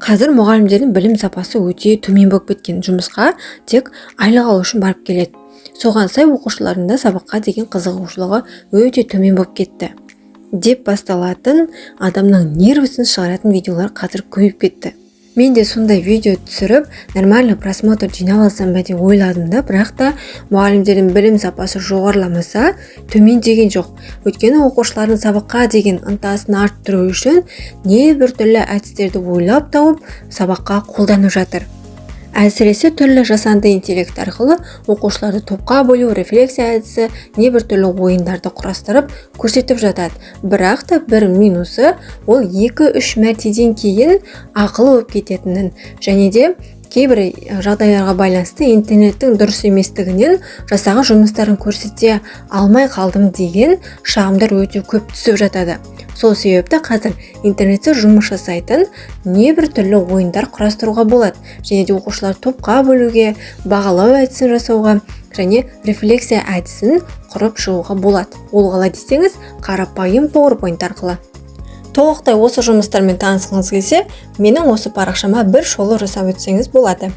Қазір мұғалімдердің білім сапасы өте төмен болып кеткен, жұмысқа тек айлық алу үшін барып келеді. Соған сай оқушылардың да сабаққа деген қызығушылығы өте төмен болып кетті деп басталатын, адамның нервісін шығаратын видеолар қазір көбейіп кетті. Мен де сондай видео түсіріп, нормальный просмотр жинап алсам ба деп ойладым да. Бірақ та мұғалімдердің білім сапасы жоғарыламаса, төмендеген жоқ. Өйткені оқушылардың сабаққа деген ынтасын арттыру үшін небір түрлі әдістерді ойлап тауып, сабаққа қолданып жатыр. Әсіресе түрлі жасанды интеллект арқылы оқушыларды топқа бөлу, рефлексия әдісі, небір түрлі ойындарды құрастырып көрсетіп жатады. Бірақ та бір минусы: ол 2-3 мәртеден кейін ақылы болып кететінін және де кейбір жағдайларға байланысты интернеттің дұрыс еместігінен жасаған жұмыстарын көрсете алмай қалдым деген шағымдар өте көп түсіп жатады. Сол себепті қазір интернетте жұмыс жасайтын небір түрлі ойындар құрастыруға болады және де оқушылар топқа бөлуге, бағалау әдісін жасауға және рефлексия әдісін құрып шығуға болады. Ол қалай десеңіз, қарапайым PowerPoint арқылы. Толықтай осы жұмыстармен танысқыңыз келсе, менің осы парақшама бір шолу жасап өтсеңіз болады.